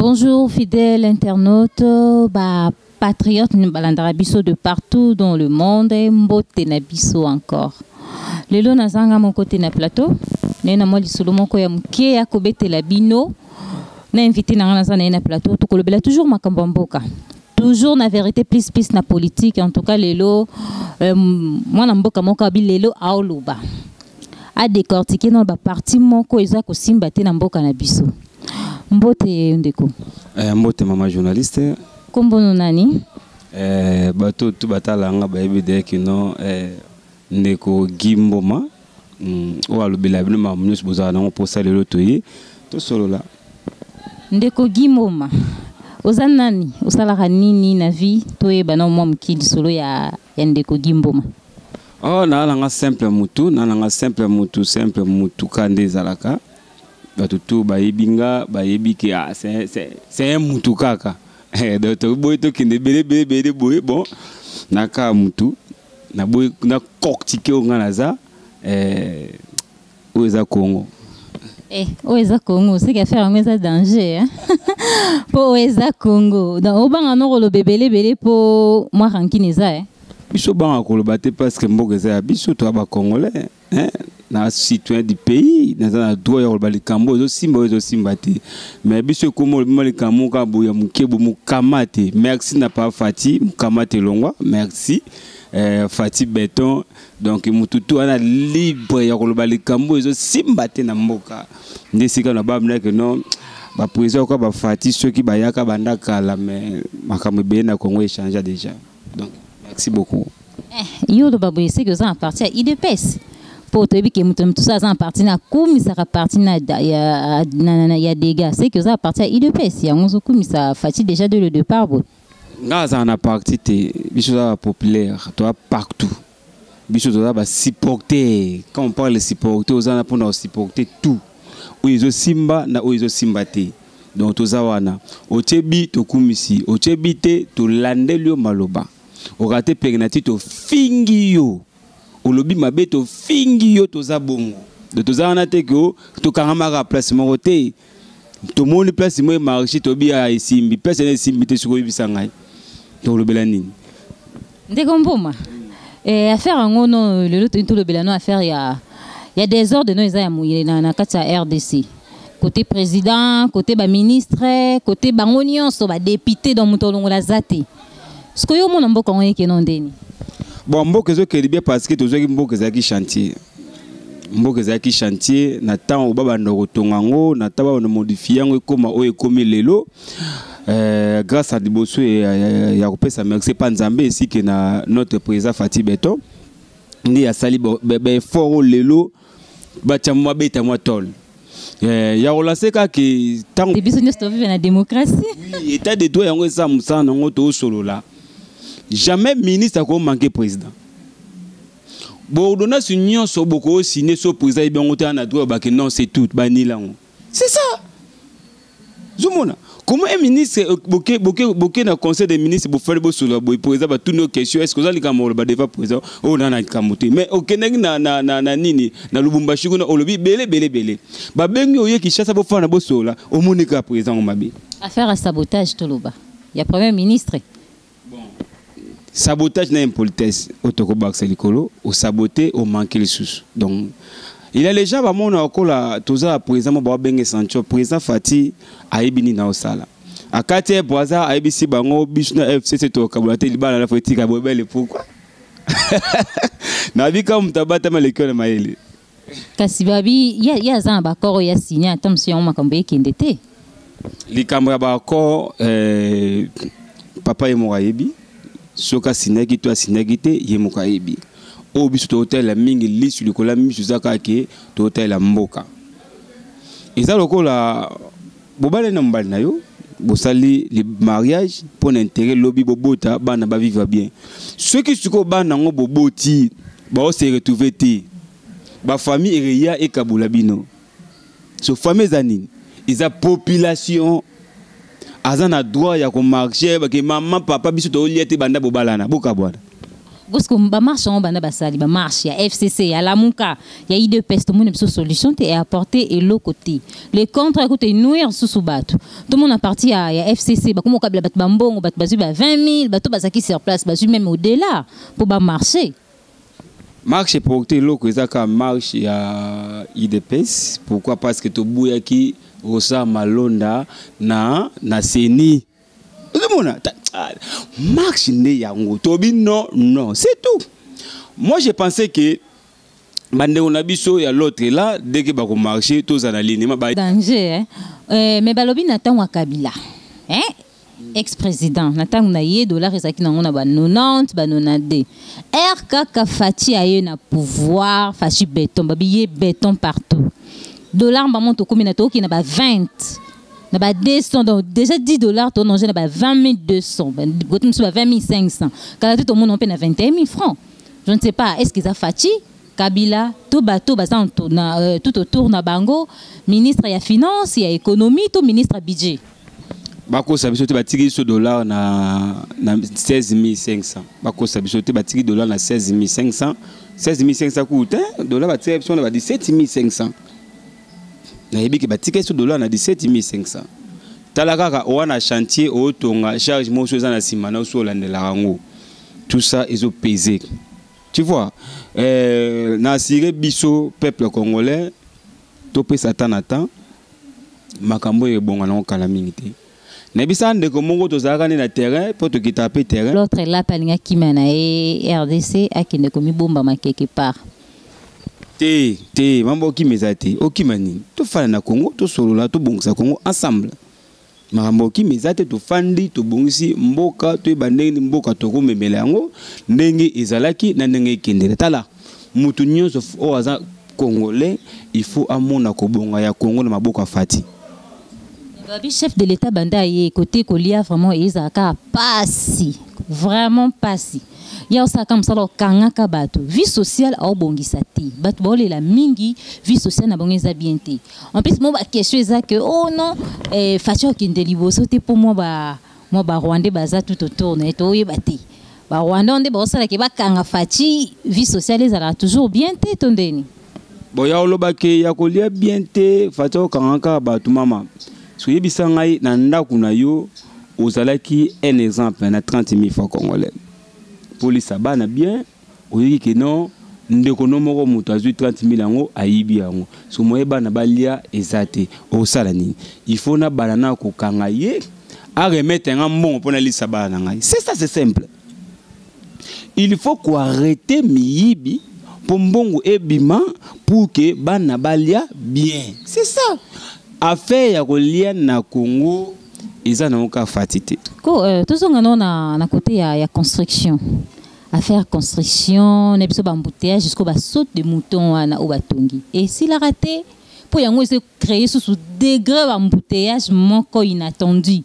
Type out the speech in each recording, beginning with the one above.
Bonjour fidèles internautes, ba patriotes balandaka biso de partout dans le monde, mbote na biso encore. Lelo nazanga moko te na plateau, naye na mwa lisolo moko ya moke ya kobetela bino na invité na nga naza na ye na plateau, tokolobela toujours makambo ya mboka. Toujours na vérité plus plus na politique, en tout cas lelo mwana mboka moko abi lelo aoloba. A décortiquer dans ba parti moko eza kosimba te na mboka na biso. Mbote ndeko. Mbote mama journaliste. Kombo no nani? Bato tu batala nga bayebi de kino ndeko Guy Mboma, oyo alobela bino makambo nyonso bozala nango mposa lelo toye tosolola. Ndeko Guy Mboma, oza nani? Osalaka nini na vie? Toyeba na mwa moke lisolo ya ndeko Guy Mboma. Oh, na nanga simple mutu, na nanga simple mutu, simple mutu ka nde ezalaka. Bato tu bayebi nga, bayebi ke, ah, c'est un mutu kaka. Donc, toboyi tokende ebele, ebele, ebele boye, bon, na kaka mutu, na boyi, na cortiquer oyo nga naza, oyo eza Congo. Oyo eza Congo, c'est qu'affaire yango eza danger, hein? Po oyo eza Congo. Donc, obanga no koloba ebele, ebele po mwa rancune eza, hein? Biso banga koloba te parce que mboka eza ya biso, toza ba Congolais, hein? Na citoyen du pays, naza na droit ya koloba likambo oyo ezosimba, oyo ezosimba te. Mais biso ekoma olobi mwa likambo kaka boye ya moke boye, mokama te. Merci na pa Fati, mokama te longwa, merci. Fati Béton, donc mutu tu wana libre ya koloba likambo oyo ezosimba te na mboka. Nde esika na ba mnake non, ba président kwa ba Fati soki bayaka banda kala, mais makambo ebele na Congo échange déjà. Donc merci beaucoup. Yo loba boye seki oza na parti ya UDPS. Po toyebi ke mutu na mutu so aza na parti na akumisaka parti na da, ya, na, na, na, ya dégâts. Seki oza na parti ya UDPS, yango ozokumisa Fati déjà dès le départ boye. Nga aza na parti te, biso toza ba populaire, toza partout. Biso toza ba supporter. Quand on parle de supporter, oza na mpona supporter tout. Oyo ezosimba na oyo ezosimba te. Donc toza wana. Otie bi tokumisi, otie bi te tolandeli yo maloba. Okate penge na ti tofingi yo. Olobi mabe tofingi yo, toza bongo. Donc toza wana te ke tokangamaka place moko te. Tomoni place moko emarché, tobi ya esimbi. Place wana esimbi te, soki oyebisa ngai. Tolobela nini? Ndeko Mboma, affaire yango no, lelo toyini tolobela no affaire ya désordre no eza ya moye na kati ya RDC. Côté président, côté ba ministre, côté bango nyonso ba député dans moto olongola za te. Sikoyo yo mona mboka ngo yeke no ndeni? Bon, mboka ezokende bien parce que tozwaki mboka ezalaki chantier. Mboka ezalaki chantier na temps oyo babanda kotonga yango, na temps babanda modifier yango ekoma oyo ekomi lelo. Grâce à liboso ya kopesa merci pa Nzambe ainsi que na notre président Fatih Béton nde asali ba effort oyo lelo batia mwa beta mwa tol. Ya kolancer kaka ntango Te biso nyonso tovive na démocratie. Oui, état de droit yango eza mosala nango tosolola. Jamais ministre akomanquer président. Boordonnance nyonso bokosigne so président yebi yango te na droit bake non, c'est tout, banila yango. C'est ça. Zomona. Comment un ministre boke boke boke na conseil des ministres bofali bosolola boye président batuni question, est-ce que oza likambo oloba devant président oyo na na likambo te? Mais okendaki na nini na Lubumbashi kuna, olobi bele bele bele, babengi oye Kinshasa bofana bosolola, omoni kaka président ngo mabe. Affaire à sabotage toloba ya premier ministre. Bon, sabotage na impolitesse oyo tokobakisa likolo, osabote, omanke lisusu. Donc il y a les gens bamona okola toza président mo babenge Sancho, président Fati ayebi nini aosala akati ye Brazza, ayebisi bango biso na FCC tokabola te, libala na fo etika boyebele. Pourquoi nabika moto abatama leki na mayele? Kasi babi ye aza na baaccord oyo asigne, ata mosu yango makambo ekende te. Likambo ya baaccord, papa ye moko ayebi soki asignaki to asignaki te, ye moko ayebi. Oyo biso tokotalela mingi lisu likolo ya miso eza kaka ke tokotalela mboka. Eza lokola bobali na mobali na yo, bosali le mariage mpo na intérêt lobi bobota bana bavivre bien. Soki sikoyo bana yango boboti baose retrouve te, bafamille ereya ekabola bino. So famille eza nini? Eza population aza na droit ya komarche bake mama papa biso tolia te banda bobalana bokabwana. Parce que bamarche yango banda basali bamarche ya FCC, ya Lamuka, ya UDPS, tomoni biso solution te eapporte eloko te. Le contraire kuta enuire susu bato. Tomona parti ya FCC bakoma kokabela bato bambongo, bato bazwi ba 20 000, bato bazalaki sur place bazwi même au-delà mpo bamarche. Marche porte eloko eza kaka marche ya UDPS. Pourquoi? Parce que tobuyaki Ronsard Malonda na CENI. Ozomona marche nde yango tobi non, non, c'est tout. Moi, je pensais que bandeko na biso ya l'autre là, dès que bakomarche, tozala na ligne ma ba Danger, hein? Mais balobi na ntango ya Kabila, hein? Ex-président, na ntango na ye, dollar ezalaki nango na ba 90, ba 92. R kaka Fatshi aye na pouvoir, Fatshi béton, babi ye béton partout, dollar mbamo tokomi na tokoki na ba 20, na ba 200. Donc déjà 10 $ tononge na ba 20 200, kote mosusu ba 20 500. Kala te tomona mpe na 21 000 francs. Je ne sais pas, est ce que eza Fatshi, Kabila to bato baza tout autour na bango, ministre ya finance, ya économie to ministre ya budget? Bakosa biso te, batiki biso dollar na 16 500. Bakosa biso te, batiki dollar na 16 500, 16 500 kutu te. Dollar batiki biso na ba 17 500. Nayebi ke batiki biso dollar na 17 500. Tala kaka owa na chantier, otonga, charge moko eza na nsima na oso olandelaka yango, tout ça ezopese, tu vois. Na assuré biso peuple congolais, topesa ata na temps, makambo oyo ebonga nango kala mingi te. Nayebisa ndeko moko, tozalaka nde na terrain mpo tokita mpe terrain. L'autre là mpe alingi akima na ye RDC, akende komibombama quelque part. Te te, mambo okima eza te. Okima nini? Tofanda na Congo, tosolola, tobongisa Congo ensemble. Makambo okima eza te. Tofandi, tobongisi mboka, toyeba ndenge nini mboka tokomemela yango, ndenge ezalaki na ndenge ekendele. Tala, mutu nyonso oyo aza congolais, il faut amona kobonga ya Congo na maboko ya Fatshi. Babi chef de l'État banda ye côté kolia vraiment ezalaka pasi, vraiment pasi. Ya osalaka mosala, okangaka bato, vie sociale aobongisa te, bato baolela mingi, vie sociale na bango eza bien te. En plus mo baquestion eza ke oh non, Fatshi okende liboso te mpo mwa barwandais baza tout autour na ye. Toyeba te, barwandais nde baosalaka bakanga Fatshi, vie sociale ezalaka toujours bien te to ndeni? Bon, ya olobaki ya kolia bien te, Fatshi okangaka kaka bato. Mama, soki oyebisa ngai, na ndako na yo ozalaki un exemple na 30 000 francs congolais, polisa bana bien, oyoki ke non, ndeko no moko moto azwi 30 000 yango, ayibi yango, so moye bana balia eza te, osala nini? Il faut na bana na kokanga ye, aremettre nga mbongo mpo nalisa bana na ngai. C'est ça, c'est simple. Il faut koarrêter miyibi mpo mbongo ebima pour que bana balia bien. C'est ça, affaire ya kolia na Congo eza nango kaka Fatshi te. Ko tozonga no na côté ya construction, affaire construction na biso, baembouteillage jusqu'au basaut de mouton wana oyo batongi esilaka te, mpo yango eza créer susu degré baembouteillage moko inattendu.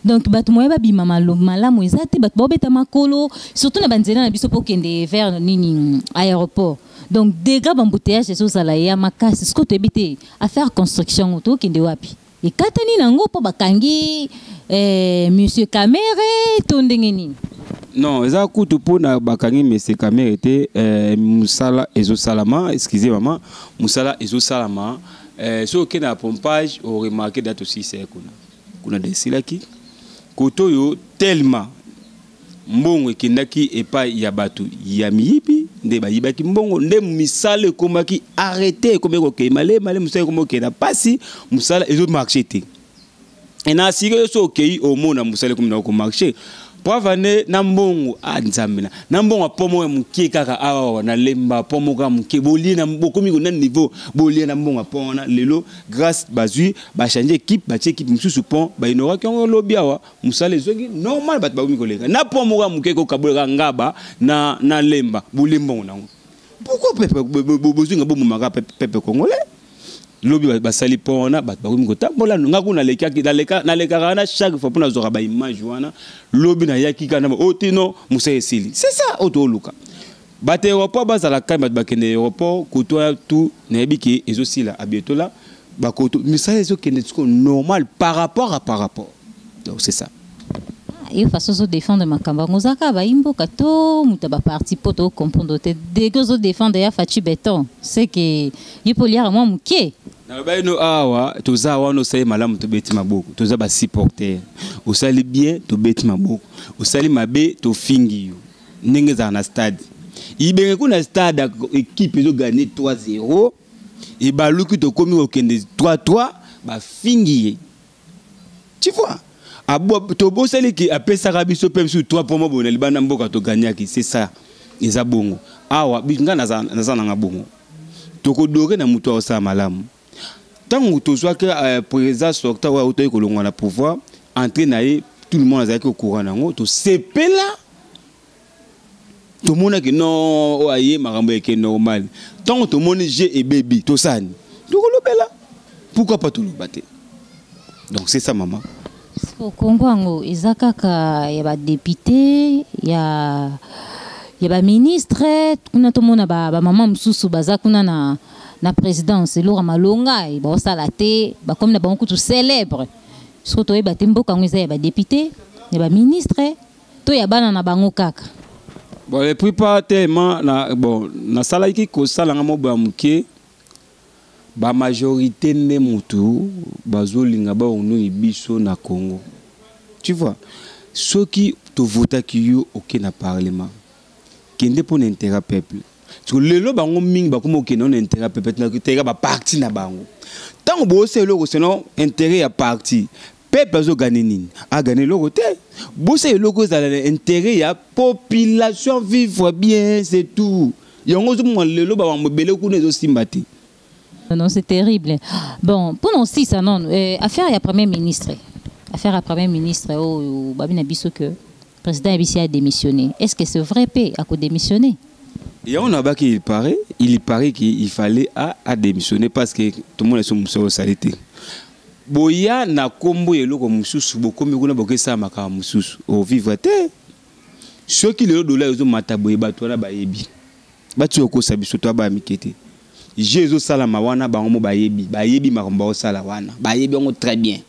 Donc bato moye babima malamu eza te, bato baobeta makolo, surtout na banzela na biso mpo okende vers nini, aéroport. Donc degré baembouteillage ezozala ya makasi. Sikoyo toyebi te, affaire construction ngo tokende wapi, ekatani nango mpo bakangi monsieur Kamerhe to ndenge nini? Non, eza kutu mpona bakangi monsieur Kamerhe te. Mosala ezosalama, excuse mama, mosala ezosalama. Soki okende na pompage, oremarquer date osisa ye kuna kuna de esilaki kote oyo, tellement mbongo ekendaki epai ya bato ya miyibi, nde bayibaki mbongo, nde misala ekomaki arrêté, ekomaki kokende malemale, mosala ekomaki kokende na pasi, mosala ezomarche te. E na assuré yo, so okei, omona mosala ekomi na komarche. Po avande na mbongo a nzambe na mbongo ya po moko ya moke kaka awa na Lemba, po moko ya moke bolie na bokomi na niveau bolie na mbongo ya po wana. Lelo grâce bazwi, bachange équipe, batie équipe mosusu, pont bainauguraki yango lobi awa, mosala ezongi normal, bato bakomi koleka na po moko ya moke kokabolaka Ngaba na Lemba, bolie mbongo nango. Pourquoi peuple bozwinga bomomaka peuple congolais? Lobi basali pont wana, bato bakomi kotambola. Nga kuna nalekaka wana chaque fois mpo nazwaka baimage wana. Lobi nayaki kaka na o te non, mosala esili. C'est ça oyo tooluka. Bato aéroport bazala kame, bato bakende aéroport koto wana tu, nayebi ke ezosila abientôt la bakoto, misala ezokende siko normal par rapport à par rapport. Donc c'est ça. Yo façon ozodéfendre makambo yango, oza kaka bayimboka to moto ya baparti, mpo tocomprendre te dege ozodéfendre ya Fatshi Béton, c'est que ye mpo oliaka mwa moke. Naloba ino awa, toza wana, osali malamu, tobeti maboko. Toza basupporter. Osali bien, tobeti maboko. Osali mabe, tofingi yo. Ndenge ezala na stade, ibenge kuna stade, équipe ezogagner 3-0, ebaluki, tokomi kokende 3-3, bafingi ye. Tu vois, tobosali ke apesaka biso mpe biso 3 points boye na libanda mboka, togagnaki. C'est ça, eza bongo. Awa nga naza nanga bongo, tokodore na moto akosala malamu. Ntango tozwaki président sortant oyo autoki kolongwa na pouvoir, entrée na ye, tout le monde azalaki au courant nango, tosepela, tomonaki non, oyo aye, makambo eke normal. Ntango tomoni je ebebi, tosani tokolobela, pourquoi pas toloba te? Donc c'est ça, maman. Kongo yango eza kaka ya badéputé, ya baministre. Kuna tomona bamama mosusu baza kuna na présidence, eloko malonga baosala te, bakomi na bango kutu célèbre. Soki toyeba te, mboka yango eza ya badéputé, ya baministre to ya bana na bango kaka? Bon, et puis pas tellement na bon, nasalaki kosalanga mo ya moke. Bamajorité nde motu bazolinga baonoi biso na Congo. Tu vois, soki tovotaki yo, oke na parlement, kende mpo na intérêt peuple. Lelo bango mingi bakoma okende na intérêt peuple, intérêt baparti na bango. Ntango bosala eloko sinon intérêt ya parti, peuple azogagner nini? Agagner eloko te. Bosala eloko ezala na intérêt ya population, vivre bien, c'est tout. Yango ozomona lelo bamambo ebele kuna ezosimba te. Non, c'est terrible. Bon, pour nous aussi, ça, non. Affaire ya Premier ministre. Affaire ya Premier ministre, oh, babina biso que président Ebisi a démissionné. Est-ce que c'est vrai, P, a démissionné? Et on a qu'il paraît, il paraît qu'il fallait à démissionner parce que tout le monde est sur salité. Boya na kombo eloko mosusu, bokomi kuna, bokesala makambo mosusu, ovivre te. Soki lelo dollar ezomata boye, bato wana bayebi, bati okosa biso to baya mike te. Je ezosalama wana, bango mo bayebi, bayebi makambo baosala wana, bayebi yango très bien.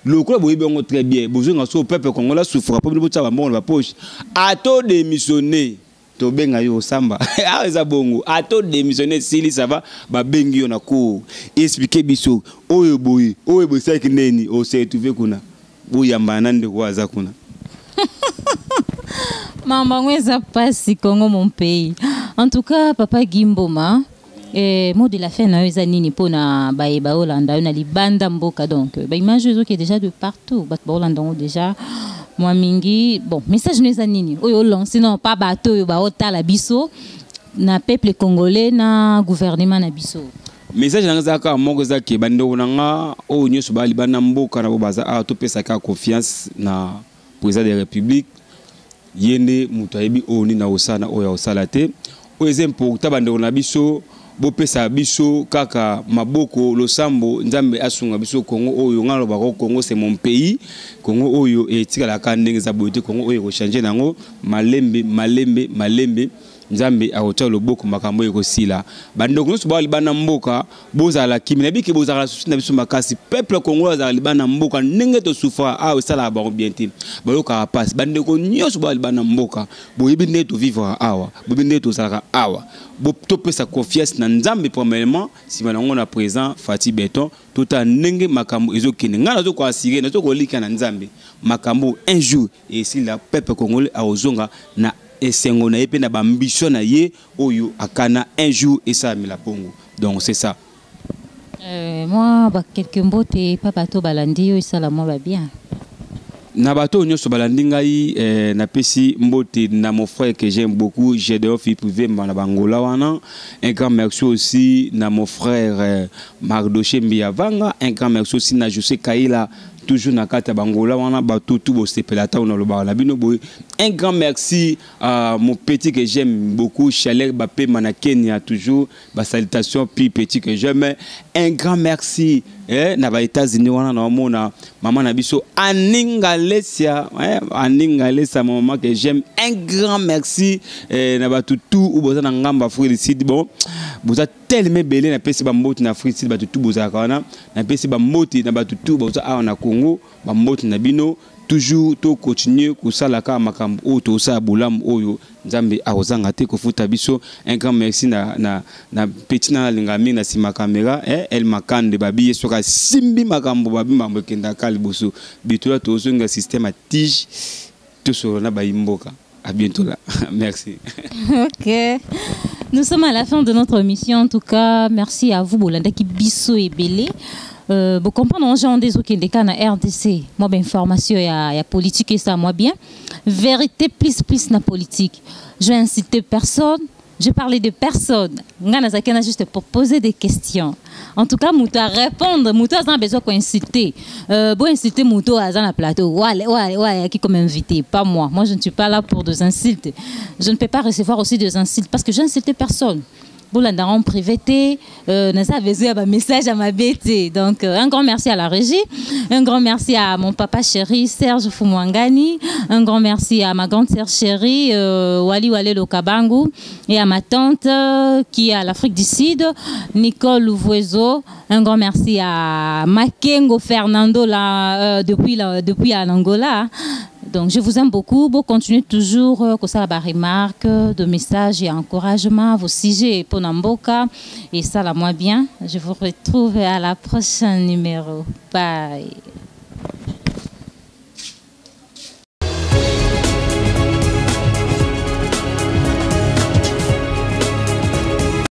Lokola boyebi yango très bien, bozonga so peuple congolais souffre po bino botia bambongo na bapoche. Ato démissionner, tobenga yo osamba. Awa eza bongo, ato démissionner, sili, ça va, babengi yo na cour, explique biso oyo boye, oyo boye esalaki ndeni, ose retrouve kuna, boyambana na ndeko aza kuna. Mama, yango eza mpasi. Congo mon pays. En tout cas, papa Gimboma, mot de la fin na yo eza nini mpona bayeba olanda yo na libanda mboka? Donc baimage ezoke déjà de partout, bato baolanda yango déjà mwa mingi. Bon, message no eza nini oyo olance non pa bato oyo baotala biso, na peuple congolais, na gouvernement na biso? Message na nga eza kaka moko, eza ke bandeko na nga oyo nyonso baya libanda mboka na bo baza awa, topesa kaka confiance na président de la République. Ye nde moto ayebi oyo nini akosala na oyo akosala te. Oyo eza important, bandeko na biso, bopesa biso kaka maboko, losambo, Nzambe asunga biso. Kongo oyo, ngai nalobaka, Congo c'est mon pays. Kongo oyo etikalaka ndenge eza boye te. Kongo oyo ekochange nango malembe, malembe, malembe. Nzambe akotia loboko, makambo ekosila. Bandeko nyonso bawa libanda mboka, bozala kimi na bike, bozalaka souci na biso makasi. Peuple congolais azala libanda mboka, ndenge tosouffra awa esalaka bango bien te, bayokaka mpasi. Bandeko nyonso bawa libanda mboka, boyebi ndenge tovivre awa, boyebi ndenge tozalaka awa. Topesa confiance na Nzambe premièrement, nsima nango na président Fatshi Béton. Totala ndenge makambo ezokende. Ngai nazokoassurer, nazokolika na Nzambe, makambo un jour esila, peuple congolais akozonga na esengo na ye mpe na baambition na ye oyo akana. Un jour esalamela bongo. Donc c'est ça. Mwa bakelke mbote pa bato balandi oyo, esala mwa babien. Na bato oyo nyonso balandi ngai, napesi mbote na mon frère que j'aime beaucoup, Gédéon Philippe Vemba na Bangola wana. Un grand merci aussi na mon frère Mardoché Mbiavanga. Un grand merci aussi na José Kaila, toujours na kati ya Bangola wana. Bato tu bosepela ntango nalobaka na bino boye. Un grand merci à mon petit que j'aime beaucoup, Chaleur Bapema na Kenya, toujours basalutation puis petit que j'aime. Un grand merci na ba États-Unis wana, na omona mama na biso Aninga Lesia, Aninga Lesia, ma maman que j'aime. Un grand merci na bato tout oyo boza na ngambo Afrique du Sud. Bon, boza tellement ebele, napesi bambote na Afrique du Sud, bato tu bozalaka wana. Napesi bambote na bato tu boza awa na Congo, bambote na bino. Toujours to continuer kosala kaka makambo oyo tosala bolamu oyo Nzambe akozanga te kofuta biso. Un grand merci na, na, na petit na nalinga mingi na nsima kamera eh, El Makande babi ye soki asimbi makambo babi makambo ekendaka liboso. Bitola tozonga système ya tige tosolola na bayi mboka. À bientôt là. Merci. Ok. Nous sommes à la fin de notre émission. En tout cas, merci à vous, bolandaki biso ebele. Vous comprenez, genre des okendeka na RDC. Moi, ben, information ya politique et ça, moi bien. Vérité plus plus na politique. Je vais insulter personne. Je parlais de personne. Nga nazalaki na juste pour poser des questions. En tout cas, moto a répondre, moto a besoin qu'on insulter. Bon insulter moto a na plateau. Ouais, ouais, ouais, qui comme invité, pas moi. Moi, je ne suis pas là pour des insultes. Je ne peux pas recevoir aussi des insultes parce que j'ai insulté personne. Bolanda en privé te, naza besoin ya message à ma bête. Donc un grand merci à la régie, un grand merci à mon papa chéri Serge Fumwangani, un grand merci à ma grande sœur chérie Wali Walelo Kabangu et à ma tante qui est à l'Afrique du Sud, Nicole Louvoiseau. Un grand merci à Makengo Fernando là, depuis Angola. Donc, je vous aime beaucoup. Bon, continuez toujours que ça la remarque, de messages et encouragement, vos sujets pour Namboka. Et ça, la moins bien. Je vous retrouve à la prochaine numéro. Bye.